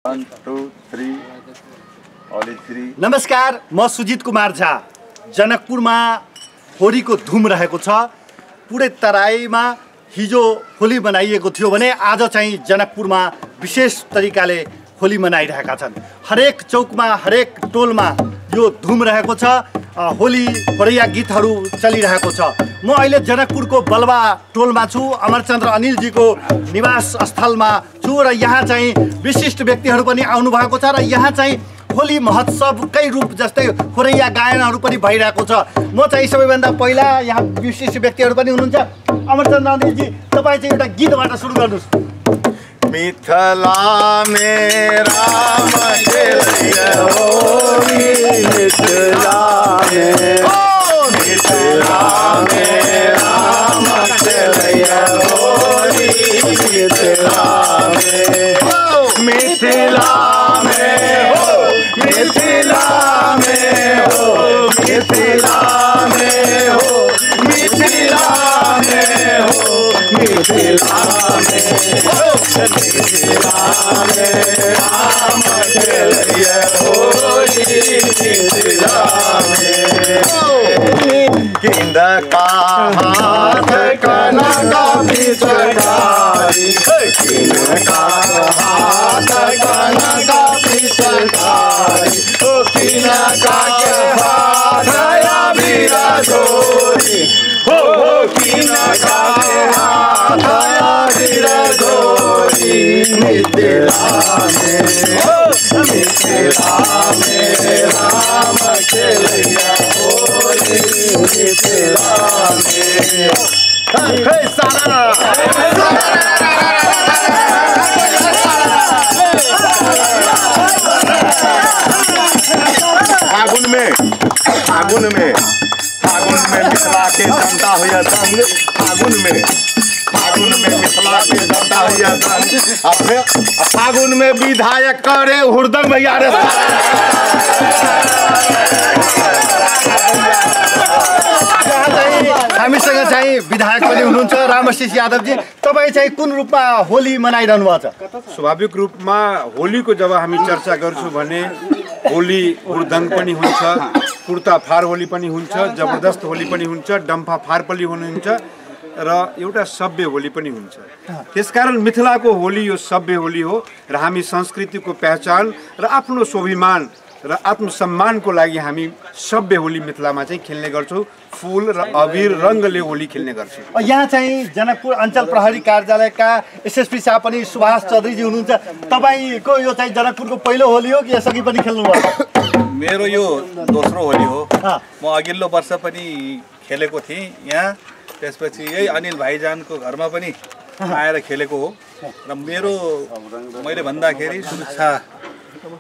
1 2 3 only 3 नमस्कार, म सुजित कुमार झा। जनकपुरमा होलीको धुम रहेको छ। पुरै तराईमा हिजो होली मनाइएको थियो भने आज चाहिँ जनकपुरमा विशेष तरिकाले होली मनाइरहेका छन्। हरेक चौकमा हरेक टोलमा यो धुम रहेको छ। होली होरैया गीतहरू चलिरहेको छ। म अहिले जनकपुरको बलवा टोलमा छु। अमरचन्द्र अनिलजीको निवास स्थलमा छु र यहाँ चाहिँ विशिष्ट व्यक्तिहरू पनि आउनु भएको छ र यहाँ चाहिँ होली महोत्सवकै रूप जस्तै होरैया गायनहरू पनि भइरहेको छ। म चाहिँ सबैभन्दा पहिला यहाँ विशिष्ट व्यक्तिहरू पनि हुनुहुन्छ। अमरचन्द्र अनिलजी, तपाईँ चाहिँ एउटा गीतबाट सुरु गर्नुहोस्। मिथिला में राम खेलैया होली, मिथिला में राम खेलैया होली, मिथिला में मिथिला में हो, मिथिला में हो, मिथिला में हो, मिथिला में हो, मिथिला में हो, मिथिला में राम खेलैया होली, मिथिला में किनका हाथ कनका पिचकारी, किनका हाथ कनका पिचकारी, ओ किनका के हाथ अबीर डोरी, हो किनका के हाथ अबीर डोरी, मिथिला में हो, मिथिला में राम खेलैया होली, मिथिला में सारा फागुन में मिथिला के जनता हुआ संग, फागुन में मिथिला के जनता हुआ संग, फागुन में विधायक करे हुरदंग भैया रे। हामीसँग चाहिँ विधायक पनि हुनुहुन्छ रामशिष यादवजी। तपाईँ चाहिँ कुन रूपमा होली मनाइरहनु भएको छ? स्वाभाविक रूपमा होलीको जब हामी चर्चा गर्छौँ भने होली हुरदंग पनि हुन्छ, कुर्ता फार होली पनि हुन्छ, जबरदस्त होली पनि हुन्छ, डम्फा फार पनि हुन्छ र एउटा सभ्य होली पनि हुन्छ। त्यसकारण मिथिलाको होली यो सभ्य होली हो र हामी संस्कृतिको पहिचान र आफ्नो स्वाभिमान र आत्मसम्मानको लागि हामी सभ्य होली मिथिलामा चाहिँ खेल्ने गर्छौँ। फुल र अबीर रङ्गले होली खेल्ने गर्छौँ। यहाँ चाहिँ जनकपुर अञ्चल प्रहरी कार्यालयका एसएसपी साहब पनि सुभाष चौधरीजी हुनुहुन्छ। तपाईँको यो चाहिँ जनकपुरको पहिलो होली हो कि यसअघि पनि खेल्नुभयो? मेरो यो दोस्रो होली हो। म अघिल्लो वर्ष पनि खेलेको थिएँ यहाँ, त्यसपछि यही अनिल भाइजानको घरमा पनि आएर खेलेको हो र मैले भन्दाखेरि सुरक्षा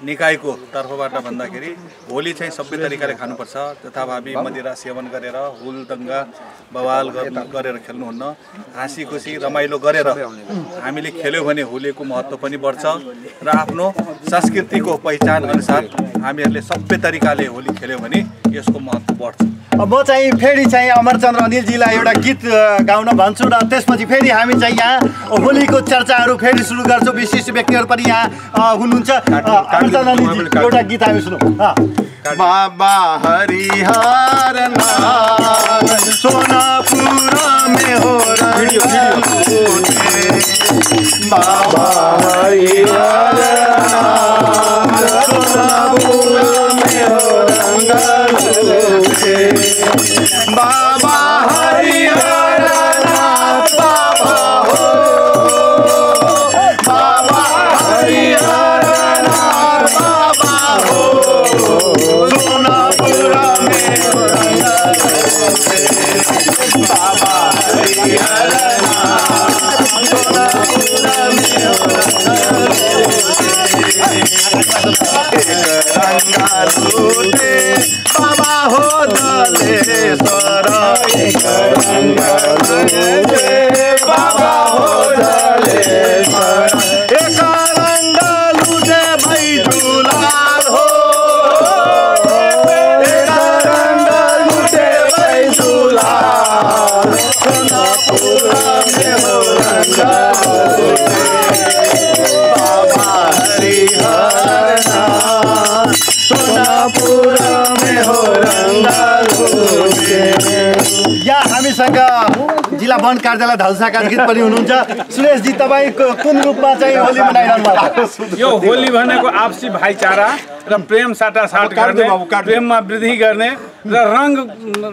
निकायको तर्फबाट भन्दाखेरि होली चाहिँ सबै तरिकाले खानुपर्छ। तथाभावी मदिरा सेवन गरेर हुलदङ्गा बवाल गरेर खेल्नुहुन्न। हाँसी खुसी रमाइलो गरेर हामीले खेल्यौँ भने होलीको महत्त्व पनि बढ्छ र आफ्नो संस्कृतिको पहिचान अनुसार हामीहरूले सबै तरिकाले होली खेल्यौँ भने यसको महत्त्व बढ्छ। म चाहिँ फेरि चाहिँ अमरचन्द्र अनिलजीलाई एउटा गीत गाउन भन्छु र त्यसपछि फेरि हामी चाहिँ यहाँ होलीको चर्चाहरू फेरि सुरु गर्छौँ। विशिष्ट व्यक्तिहरू पनि यहाँ हुनुहुन्छ। अमरचन्द्र अनिलजी, एउटा गीत हामी सुनौँ। बाबा हरिहर नाथ सोनापुर में हो बाबा हरिहर नाथ सोनापुर में हो बाबा हरिहर नाथ बाबा हो, बाबा हरिहर नाथ बाबा हो, सोनापुर में बाबा हरिहर नाथ सोनापुर में भवन कार्यालय धनुषाका गीत पनि हुनुहुन्छ। सुरेशजी तपाईँ कुन रूपमा चाहिँ होली मनाइरहनु भएको छ? यो होली भनेको आपसी भाइचारा र प्रेम साटासाट गर्ने, प्रेममा वृद्धि गर्ने र रङ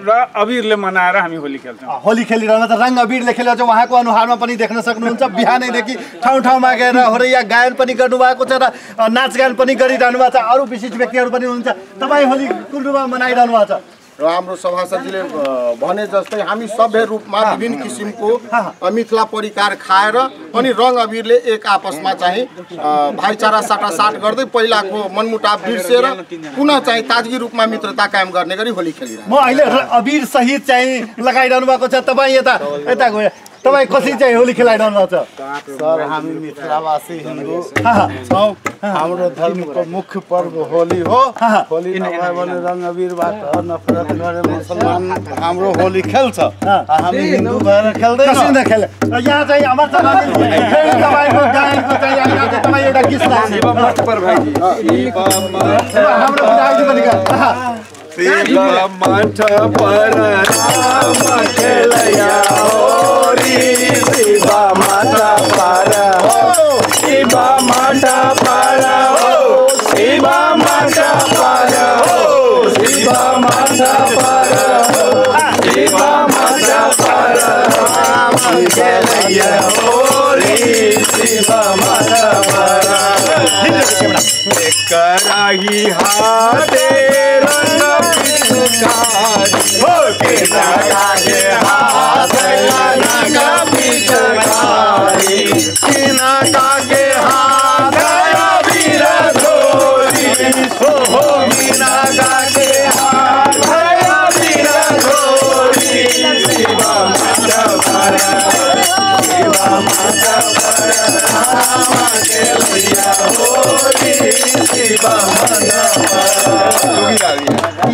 र अबिरले मनाएर हामी होली खेल्छौँ। होली खेलिरहनु त रङ अबिरले खेलेर चाहिँ उहाँको अनुहारमा पनि देख्न सक्नुहुन्छ। बिहानैदेखि ठाउँ ठाउँमा गएर होरैया गायन पनि गर्नुभएको छ र नाचगान पनि गरिरहनु भएको छ। अरू विशिष्ट व्यक्तिहरू पनि हुनुहुन्छ। तपाईँ होली कुन रूपमा मनाइरहनु भएको छ? र हाम्रो सभासदले भने जस्तै हामी सभ्य रूपमा विभिन्न किसिमको मिथिला परिकार खाएर अनि रङ अबिरले एक आपसमा चाहिँ भाइचारा साटासाट गर्दै पहिलाको मनमुटाव बिर्सेर पुनः चाहिँ ताजगी रूपमा मित्रता कायम गर्ने गरी होली खेलिरहेको। म अहिले अबिर सहित चाहिँ लगाइरहनु भएको छ। तपाईँ यता गयो। तपाईँ कसरी चाहिँ होली खेलाइरहनु भएको छ? सर हामी मिथिलावासी हिन्दू छौँ। हाम्रो धर्मको मुख्य पर्व होली हो। होली नभए भने रङ अबिरबाट नफरत गरे मुसलमान हाम्रो होली खेल्छ। हामी हिन्दू भएर खेल्दैनौँ। यहाँ चाहिँ अमर तपाईँको गायनको चाहिँ यहाँ चाहिँ तपाईँ एउटा गीत हाम्रो बुझाइदिनु पनि शिव मठ पर राम खेलया होरी, शिव मठ पर हो, शिव मठ पर हो, शिव मठ पर हो, शिव मठ पर हो, शिव मठ पर राम खेलया होरी, शिव मठ पर कराही हाथे रंग पिचकारी हो के लगाए हाथ रंग पिचकारी, किनका के हाथ अबीर धोरी हो, किनका के हाथ अबीर धोरी, शिव मठ पर शिव मठ पर राम खेलया होली, शिव मठ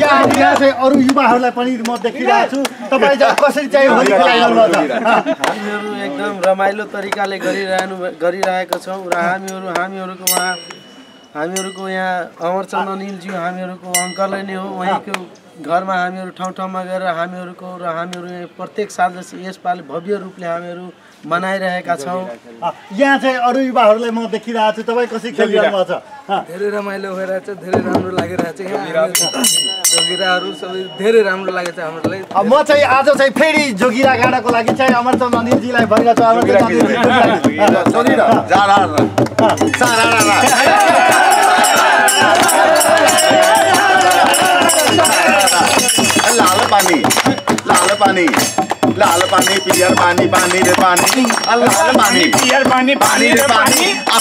यहाँ चाहिँ अरू युवाहरूलाई पनि म देखिरहेको छु। तपाईँ चाहिँ कसरी चाहिँ होली खेलाइरहनु भएको छ? हामीहरू एकदम रमाइलो तरिकाले गरिरहेका छौँ र हामीहरूको यहाँ अमरचन्द्र अनिलज्यू हामीहरूको अङ्कलै नै हो। उहाँको घरमा हामीहरू ठाउँ ठाउँमा गएर हामीहरू प्रत्येक साल जस्तो यसपालि भव्य रूपले हामीहरू मनाइरहेका छौँ। यहाँ चाहिँ अरू युवाहरूलाई म देखिरहेको छु। तपाईँ कसरी खेलिरहनु भएको छ? धेरै रमाइलो भइरहेछ, धेरै राम्रो लागिरहेछ। जोगिराहरू सबै धेरै राम्रो लागेछ हामीहरूलाई। म चाहिँ आज चाहिँ फेरि जोगिरा गाडाको लागि चाहिँ अमरचन्द्र अनिलजीलाई भनिरहेको छु। लाल पानी पियर पानी, पानी रे पानी, लाल पानी पियर पानी, पानी रे पानी,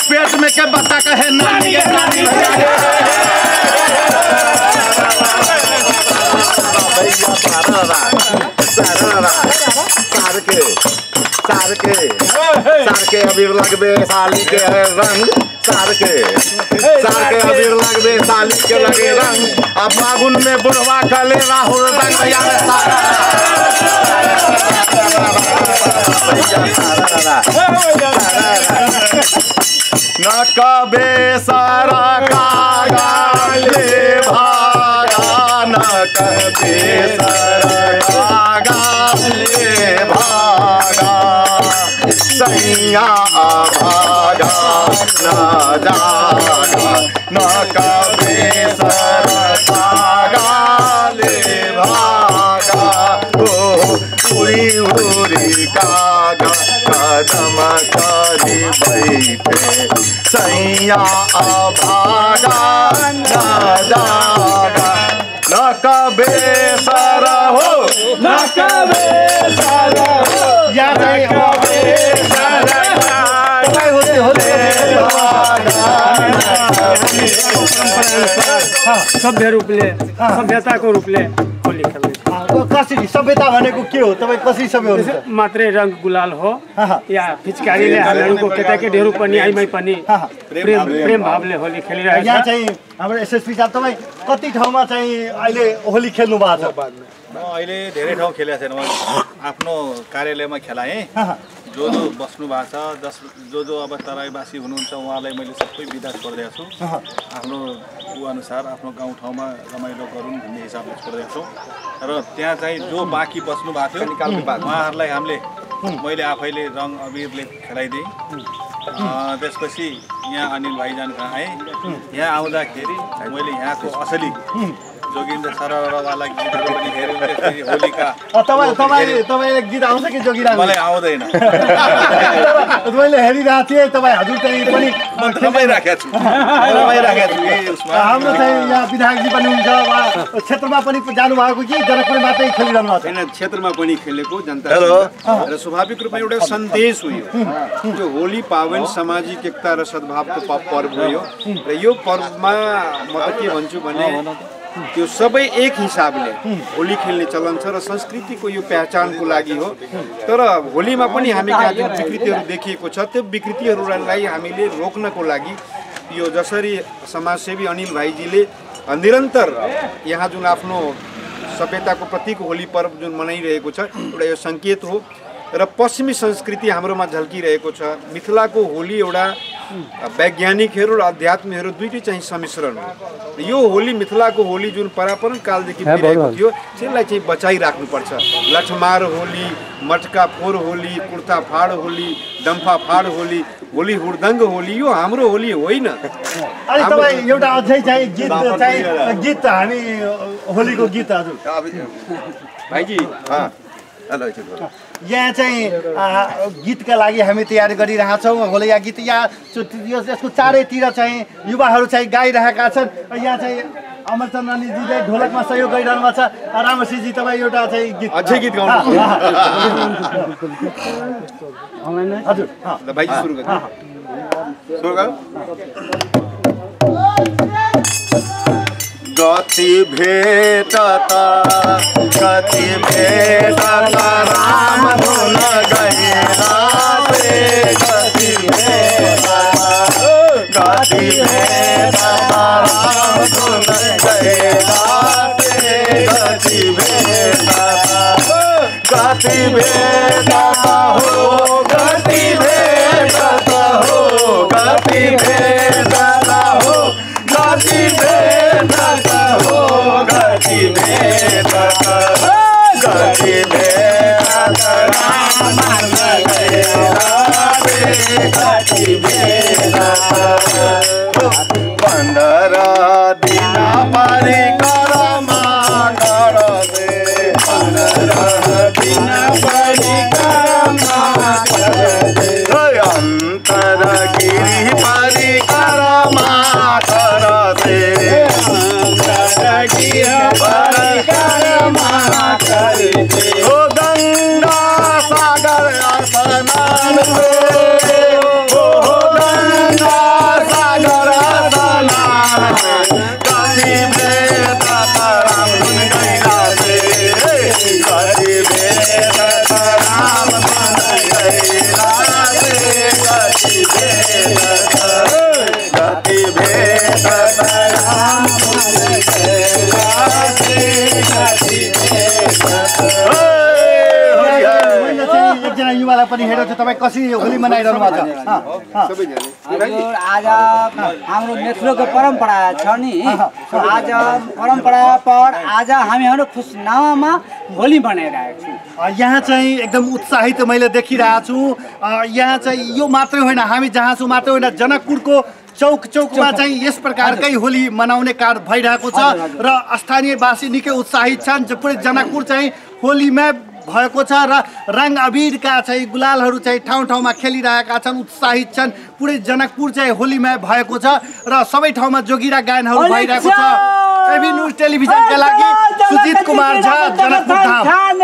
पेट में क्या बच्चा कहे नानी रे नानी। सार के अबीर लगबे साली के रंग, सार के अबीर लगबे साली के लगे रंग। अब फागुन में बुढ़वा कले राहुल रंग न कबे सारा कागाले भागा, न कबे सारा कागाले भागा, सैया भागा न जागा, न कबे सारा कागाले भागा। उड़ी उड़ी कागा कदम करी बैठे, सैया भागा न जागा, न कबे सारा हो, न कबे सारा हो, या चाहिँ सभ्य रूपले सभ्यताको रूपले होली खेल्दै कसरी सभ्यता भनेको के हो? तपाईँ कसरी सभ्य हुनुहुन्छ? मात्रै रङ गुलाल हो या पिचकारीले हामीहरूको केटाकेटीहरू पनि आइमै पनि प्रेम भावले होली खेलिरहेको छ। यहाँ चाहिँ हाम्रो एसएसपी साहब तपाईँ कति ठाउँमा चाहिँ अहिले होली खेल्नु भएको छ? म अहिले धेरै ठाउँ खेलेको छैन। म आफ्नो कार्यालयमा खेलाएँ। जो बस्नु भएको छ, जो अब तराईवासी हुनुहुन्छ उहाँलाई मैले सबै बिदा छोडिदिएको छु। आफ्नो अनुसार आफ्नो गाउँठाउँमा रमाइलो गरौँ भन्ने हिसाबले छोडिदिएको छौँ। र त्यहाँ चाहिँ जो बाँकी बस्नु भएको थियो उहाँहरूलाई हामीले मैले आफैले रङ अबिरले खेलाइदिएँ। त्यसपछि यहाँ अनिल भाइजान कहाँ आएँ। यहाँ आउँदाखेरि मैले यहाँको असली जोगिन्द्र सरवाला गीतहरू पनि हेऱ्यौँ। त्यसपछि होलीका तपाईँले गीत आउँछ कि जोगिरा? मलाई आउँदैन। मैले हेरिरहेको थिएँ, तपाईँ हजुर चाहिँ पनि रमाइराखेको छु। हाम्रो चाहिँ यहाँ विधायकजी पनि हुन्छ, उहाँ क्षेत्रमा पनि जानुभएको कि जनकपुर मात्रै खेलिरहनु भएको छैन? क्षेत्रमा पनि खेलेको जनता र स्वाभाविक रूपमा एउटा सन्देश हो यो होली पावन सामाजिक एकता र सद्भावको पर्व हो यो। र यो पर्वमा म त के भन्छु भने त्यो सबै एक हिसाबले होली खेल्ने चलन छ र संस्कृतिको यो पहिचानको लागि हो। तर होलीमा पनि हामी कहाँ जुन विकृतिहरू देखिएको छ त्यो विकृतिहरूलाई हामीले रोक्नको लागि यो जसरी समाजसेवी अनिल भाइजीले निरन्तर यहाँ जुन आफ्नो सभ्यताको प्रतीक होली पर्व जुन मनाइरहेको छ एउटा यो सङ्केत हो। र पश्चिमी संस्कृति हाम्रोमा झल्किरहेको छ। मिथिलाको होली एउटा वैज्ञानिकहरू र अध्यात्महरू दुईटै चाहिँ सम्मिश्रण हो। यो होली मिथिलाको होली जुन परापरन कालदेखि बितेको थियो त्यसलाई चाहिँ बचाइराख्नुपर्छ। लठमार होली, मटका फोर होली, कुर्ता फाड होली, डम्फा फाड होली, होली हुर्दङ्ग होली यो हाम्रो होली होइन। अनि तपाईँ एउटा अझै चाहिँ गीत हामी होलीको गीत हजुर भाइजी यहाँ चाहिँ गीतका लागि हामी तयारी गरिरहेछौँ। होलिया गीत यहाँ यसको चारैतिर चाहिँ युवाहरू चाहिँ गाइरहेका छन्। यहाँ चाहिँ अमरचन्द्रजीले ढोलकमा सहयोग गरिरहनु भएको छ। रामसिंहजी तपाईँ एउटा चाहिँ गीत अझै गीत गाउनु हजुर भाइजी सुरु गर्नु। गति भेटता राम धुन गहिरा से गति भेटता राम धुन गहिरा से गति भेटता हो गति भेटता हो गति भेटता हो गति भेटता हो गति भेटता गति भेटता राम गति भेटता 15 दिन परिक्रमा करते 15 दिन परिक्रमा करते अन्तरगिरी परिक्रमा करते ओ गंगा सागर स्नान से ओ गंगा सागर स्नान गति भेटता राम धुन गहिरा से गति भेटता राम धुन गहिरा से गति भेटता राम धुन गहिरा से गति एकजना युवालाई पनि हेरेको छु। तपाईँ कसरी होली मनाइरहनु भएको छ? आज हाम्रो नेत्रको परम्परा छ नि, आज परम्परा पर आज हामीहरू खुसनामामा होली मनाइरहेको छौँ। यहाँ चाहिँ एकदम उत्साहित मैले देखिरहेको छु। यहाँ चाहिँ यो मात्रै होइन, हामी जहाँ छौँ मात्रै होइन, जनकपुरको चौकमा चाहिँ यस प्रकारकै होली मनाउने कार्य भइरहेको छ र स्थानीयवासी निकै उत्साहित छन्। पुरै जनकपुर चाहिँ होलीमा भएको छ र रङ अबिरका चाहिँ गुलालहरू चाहिँ ठाउँ ठाउँमा खेलिरहेका छन्, उत्साहित छन्। पुरै जनकपुर चाहिँ होलीमा भएको छ र सबै ठाउँमा जोगिरा गायनहरू भइरहेको छ। एबी न्युज टेलिभिजनका लागि सुजित कुमार झा, जनकपुर धाम।